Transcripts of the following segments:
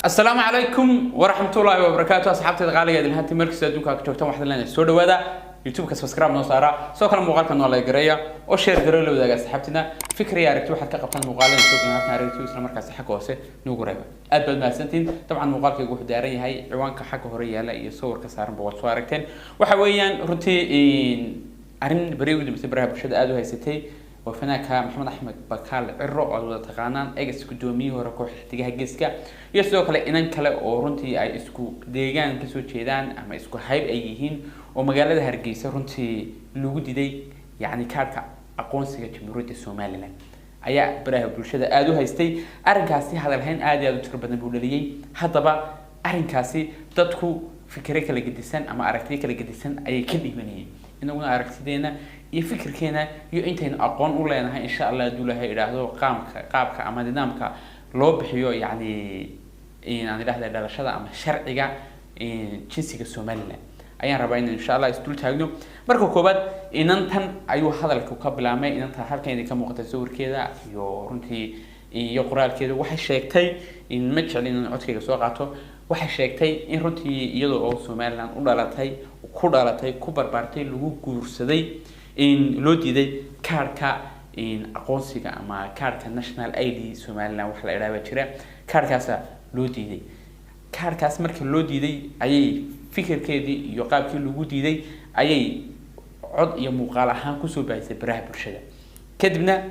Asalaamu calaykum waraxmatullaahi wabarakaatu. Asxaabteeda qaaliga, idin hanti markasta adduunka ka joogtaan, waxaad leenahay soo dhawaada. YouTube-ka subscribe noo saara, sidoo kale muuqaalka noo like gareeya oo share gareeyo, la wadaaga asxaabtina. Fikir iyo aragti waxaad ka qabtaan muuqaalada soo gelin halkan, aragti isla markaasi xagga hoose nugu reeba. Aad baad mahadsantihiin. Dabcan muuqaalkaygu wuxuu daaran yahay ciwaanka xagga hore yaala iyo sawirka saaranba waad soo aragteen. Waxa weeyaan runtii arrin beri ugu dambeysay baraha bulshada aada u haysatay waa fanaanka Maxamed Axmed Bakaal Ciro oo aad wada taqaanaan, ex gudoomiyihii hore kooxda Xidigaha Geeska, iyo sidoo kale inan kale oo runtii ay isku deegaan kasoo jeedaan ama isku hayb ay yihiin oo magaalada Hargeysa runtii lagu diday yacni kaarhka aqoonsiga Jamhuuriyadda Somaliland ayaa baraha bulshada aada u haystay. Arrinkaasi hadalhayn aada iyo aada u tiro badan buu dhaliyey. Haddaba arrinkaasi dadku fikre kala gedisan ama aragtiyo kala gedisan ayay ka dhiibanayeen. Inaguna aragtideena iyo fikirkeena iyo intaynu aqoon u leenahay, insha Allah hadduu Ilahay idhaahdo, qaamka qaabka ama nidaamka loo bixiyo, yacni aan idhahda dhalashada ama sharciga jinsiga Somaliland, ayaan rabaa inaan insha Allah isdul taagno. Marka koowaad inantan ayuu hadalku ka bilaabmay. Inantan halkan idinka muuqata sawirkeeda iyo runtii iyo qoraalkeeda, waxay sheegtay in ma jeclin in codkayga soo qaato. Waxay sheegtay in runtii iyada oo Somaliland u dhalatay, ku dhalatay, ku barbaartay, lagu guursaday, in loo diiday kaarhka aqoonsiga ama kaarhka national ID Somaliland wax la idhaha baa jira. Kaarhkaasa loo diiday. Kaarhkaas marka loo diiday ayay fikirkeedii iyo qaabkii lagu diiday ayay cod iyo muuqaal ahaan kusoo baahisay baraha bulshada. Kadibna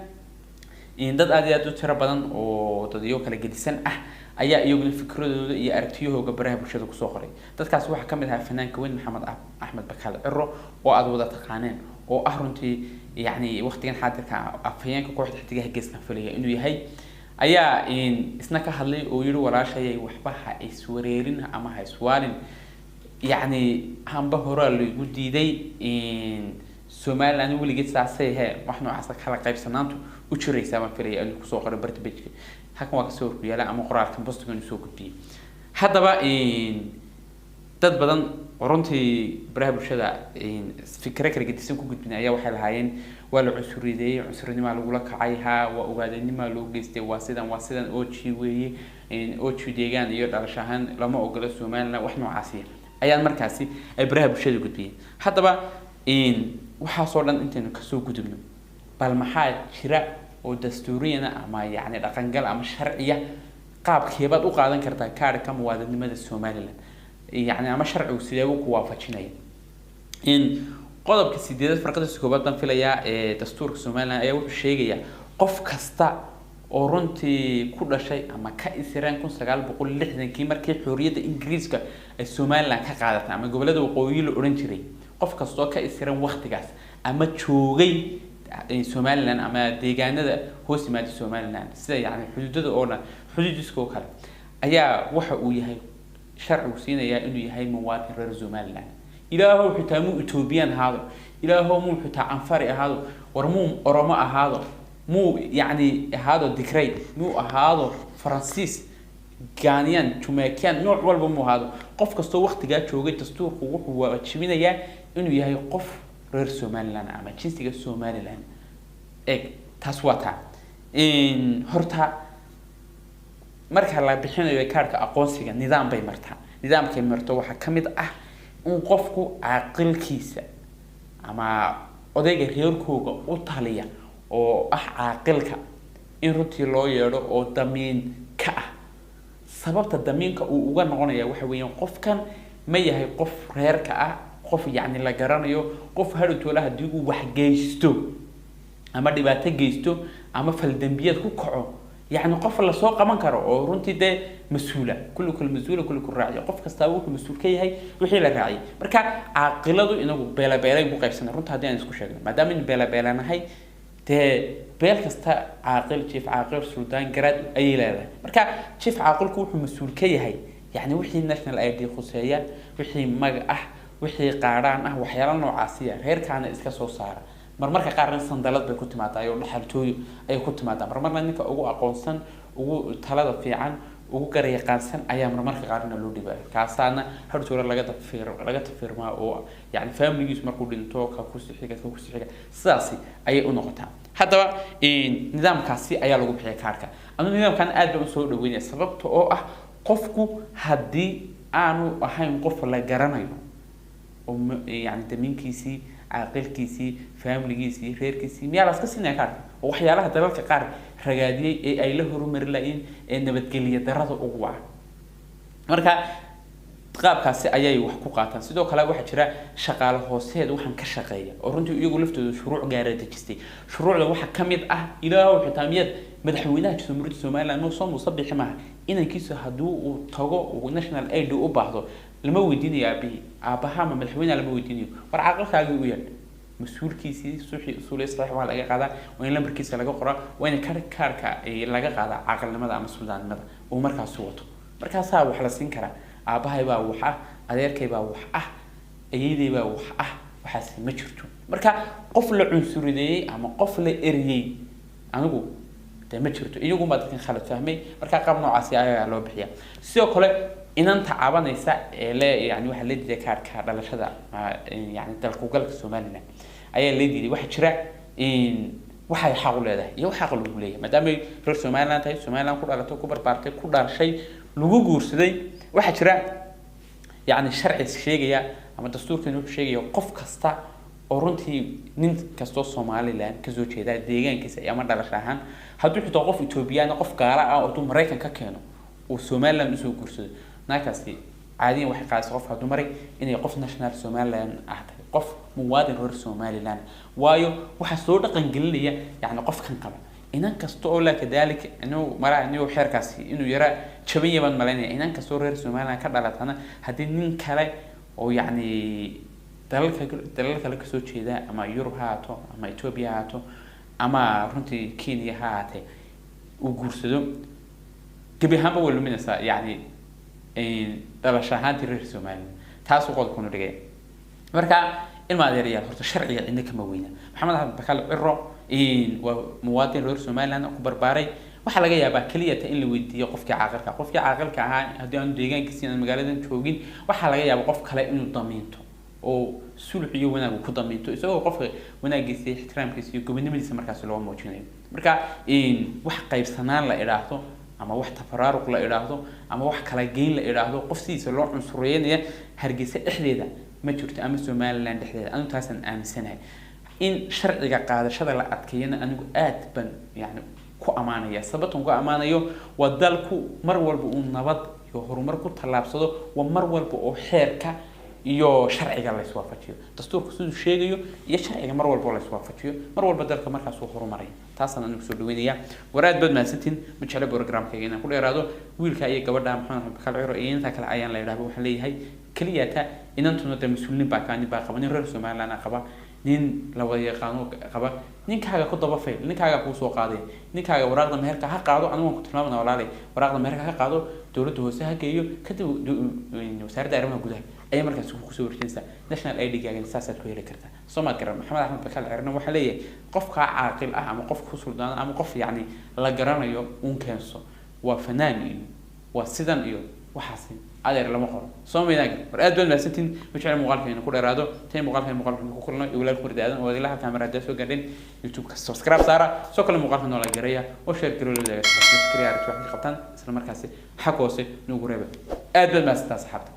dad aada iyo aada u tiro badan oo dadyo kala gedisan ah ayaa iyaguna fikradooda iyo aragtiyahooga baraha bulshada kusoo qoray. Dadkaasi waxaa kamid ahaa fanaanka weyn Maxamed Axmed Bakaal Ciro oo aada wada taqaaneen, oo ah runtii yacni waqtigan xaadirka afhayeenka kooxda Xidigaha Geeskan filaya inuu yahay, ayaa isna ka hadlay oo yihi: "Walaashayay, waxba ha iswareerin ama ha iswaalin, yacni hamba horaa laygu diiday Somaliland, weligeed saasay he wax noocaasa kala qaybsanaantu u jiraysaa." Baan filaya inuu kusoo qoray barta page-ka. Halkan waa kasoo ku yaala ama qoraalkan post-iga inuu soo gudbiyey. Haddaba dad badan oo runtii baraha bulshada fikre kala gedisan ku gudbinay ayaa waxay lahaayeen: "Waa la cunsurideeyey, cunsurinimaa lagula kacay, ha waa ogaadenimaa loo geystay, waa sidan, waa sidan, og weeye, og deegaan iyo dhalasho ahaan lama ogola Somaliland." Wax noocaasiya ayaan markaasi ay baraha bulshada gudbiyeen. Haddaba waxaasoo dhan intaynu kasoo gudubno, bal maxaa jira oo dastuuriyana ama yacni dhaqangal ama sharciya? Qaabkeebaad u qaadan kartaa kaarhka muwaadinimada Somaliland, yacni ama sharcigu sideebuu ku waafajinaya? In qodobka sideedaad farqadiisa koobaad baan filayaa ee dastuurka Somaliland ayaa wuxuu sheegayaa qof kasta oo runtii ku dhashay ama ka isireen 1960-kii, markii xorriyadda Ingiriiska ay Somaliland ka qaadatay ama gobollada waqooyi la odhan jiray, qof kastoo ka isiran waktigaas ama joogay Somaliland ama deegaanada hoos yimaada Somaliland, sida yacni xuduudada oo dhan, xuduudiska oo kale, ayaa waxa uu yahay sharcigu siinayaa inuu yahay muwaadin reer Somaliland. Ilaahow xitaa muu Ethiopian ahaado, ilaahow muu xitaa Canfari ahaado, war muu Oromo ahaado, muu yacni ahaado Digray, muu ahaado Faransiis, Ghanaian, Jamaican, nooc walba muu ahaado, qof kastoo waktigaa joogay dastuurku wuxuu waajibinayaa inuu yahay qof reer Somaliland ama jinsiga Somaliland. Eg taas waa taa. Horta marka la bixinayo kaarhka aqoonsiga nidaam bay martaa. Nidaamkay marto waxaa ka mid ah in qofku caaqilkiisa ama odayga reerkooga u taliya oo ah caaqilka in runtii loo yeedho oo damiin ka ah. Sababta damiinka uu uga noqonaya waxa weeyaan qofkan ma yahay qof reerka ah, qof yacni la garanayo, qof hadhowtoola haddii uu wax geysto ama dhibaato geysto ama faldambiyeed ku kaco, yacni qof lasoo qaban karo oo runtii dee mas-uula. Kullukum mas-uula, kullukum raaciya. Qof kastaaba wuxuu mas-uul ka yahay wixii la raaciyay. Marka caaqiladu inagu beela beelay ku qaybsanay. Runta haddii aan isku sheegno, maadaama aynu beela beelanahay, dee beel kasta caaqil, jiif caaqil, suldaan, garaad ayay leedahay. Marka jiif caaqilku wuxuu mas-uul ka yahay yacni wixii national ID khuseeya, wixii mag ah, wixii qaadhaan ah, waxyaala noocaasiya reerkaana iska soo saara. Marmarka qaarna sandalad bay ku timaadaa iyo dhaxaltooyo ayay ku timaadaa. Marmarna ninka ugu aqoonsan, ugu talada fiican, ugu garyaqaansan ayaa marmarka qaarna loo dhibaya. Kaasaana hadhowtoole laga tafiirmaa oo yani familigiisu markuu dhinto ka ku xiga, ka ku xiga, sidaasi ayay u noqotaa. Haddaba nidaamkaasi ayaa lagu bixiya kaarka. Anu nidaamkan aad baan usoo dhaweynaya, sababta oo ah Qofku haddii aanu ahayn qof la garanayo oo yani damiinkiisii, caaqilkiisii, faamiligiisii, reerkiisii, miyaa laska siinaya kaarka? Oo waxyaalaha dalalka qaar ragaadiyey ee ay la horumari lahayn ee nabadgelya darada ugu waca. Marka qaabkaasi ayay wax ku qaataan. Sidoo kale waxaa jira shaqaale hooseed waxaan ka shaqeeya oo runtii iyagu laftooda shuruuc gaara dejistay. Shuruucda waxaa ka mid ah, ilaahow xitaa miyaad madaxweynaha Jamhuuriyadda Somaliland Muuse Muuse Bixi maaha inankiisu haddii uu tago uu national ID u baahdo, lama weydiinayo aabihii, aabbaha ama madaxweynaha lama weydiinayo. War caaqilkaagii u yeedh, mas-uulkiisii suxii usuulay saxiix waa laga qaadaa, waa in lambarkiisa laga qoraa, waa in kaarka laga qaadaa caaqilnimada ama suldaannimada uu markaasi wato. Markaasaa wax la siin karaa. Aabbahay baa wax ah, adeerkay baa wax ah, ayeeday baa wax ah, waxaasi ma jirto. Marka qof la cunsurideeyey ama qof la eriyey anigu dee ma jirto, iyagunbaa dadkan khalad fahmay. Marka qaab noocaasi ayaa loo bixiya. Sidoo kale inanta cabanaysa ee le yani waxaa la diiday kaarka dhalashada, yani dalkugalka Somaliland ayaa la diiday. Waxaa jira waxay xaq u leedahay iyo wax xaq lagu leeyahay, maadaama ay reer Somaliland tahay, Somaliland ku dhalatay, ku barbaartay, ku dhashay, lagu guursaday. Waxaa jira yani sharci sheegaya ama dastuurkeenu wuxuu sheegaya qof kasta oo runtii nin kastoo Somaliland kasoo jeeda deegaankiisa ama dhalasho ahaan, hadduu xitaa qof Ethiopian, qof gaala ah oo hadduu Maraykan ka keeno uu Somaliland usoo guursado, naagtaasi caadiyan waxay qaadaysa qofka hadduu maray inay qof national Somaliland ah tahay, qof muwaadin reer Somaliland. Waayo, waxaa soo dhaqan gelinaya yani qofkan qaba. Inan kasta oo laa kadalik inuu maraa inuu xeerkaasi inuu yara jaban yahay baan malaynaya. Inan kasta oo reer Somaliland ka dhalatana haddii nin kale oo yacni dalalka kale kasoo jeeda, ama Yurub ha ahaato ama Ethiopia ha ahaato ama runtii Kenya ha ahaatee, uu guursado, gebi ahaanba way luminaysaa yacni dhalasho ahaantii reer Somaliland. Taasuu qodobkunu dhigaya. Marka ilma adeerayaal, horta sharciga cidna kama weyna. Maxamed Axmed Bakal Ciro waa muwaadin reer Somaliland ku barbaaray. Waxaa laga yaabaa keliyata in la weydiiyo qofkii caaqilka, qofkii caaqilka ahaa haddii aanu deegaankiisi aan magaaladan joogin, waxaa laga yaabaa qof kale inuu damiinto oo sulux iyo wanaag uu ku damiinto, isagoo qofka wanaagiisa iyo ixtiraamkiisa iyo gobonimadiisa markaasi loo muujinayo. Marka wax qaybsanaan la idhaahdo ama wax tafaraaruq la idhaahdo ama wax kala geyn la idhaahdo, qof sidiisa loo cunsureynaya Hargeysa dhexdeeda ma jirto ama Somaliland dhexdeeda. Anigu taasaan aaminsanahay. In sharciga qaadashada la adkeeyana anigu aad baan yani ku amaanaya. Sababtan ku amaanayo waa dalku mar walba uu nabad iyo horumar ku tallaabsado waa mar walba oo xeerka iyo sharciga la iswaafajiyo, dastuurka siduu sheegayo iyo sharciga mar walba la iswaafajiyo, mar walba dalka markaas uu horumaraya. Taasaan anigu soo dhaweynaya. War aad baad mahadsantiin. Ma jeclo programkayga inaan ku dheeraado. Wiilka iyo gabadha Maxamed Axmed Bakal Ciro iyo inta kale ayaan la idhahba, waxaan leeyahay keliyata inantuna dee mas-uuliin baa kaa, nin baa qaba, nin reer Somaliland ah qaba, nin la wada yaqaano qaba. Ninkaaga ku daba fayl, ninkaaga kuu soo qaaday, ninkaaga waraaqda meherka ha qaado. Anigu waan ku tilmaamana walaalay, waraaqda meherka ha qaado, dowladda hoose ha geeyo, kadib wasaaradda arrimaha gudaha ayaa markaas kusoo wareejinaysaa national ID-gaaga, saasaad ku heli kartaa. Soo maad garan? Maxamed Axmed Bakal Cirna waxaa leeyahay qofkaa caaqil ah ama qof ku suldaana ama qof yacni la garanayo uun keenso. Waa fanaan iyo waa sidan iyo waxaasi adeer lama qoro. Soo maydaan gar? War aad baad mahadsantiin. Ma jecla muuqaalka inuu ku dheeraado. Tan muuqaalka muuqaalka ku kulno iyo walaalka Murdi Aadan oo adilaha kaamera. Haddaa soo gaadheen YouTube-ka subscribe saara, soo kale muuqaalka noola gareeya oo share garoo, la wadaaga saxaabta, aragti wax ka qabtaan isla markaasi xag hoose nugu reeba. Aad baad mahadsantaa, saxaabta.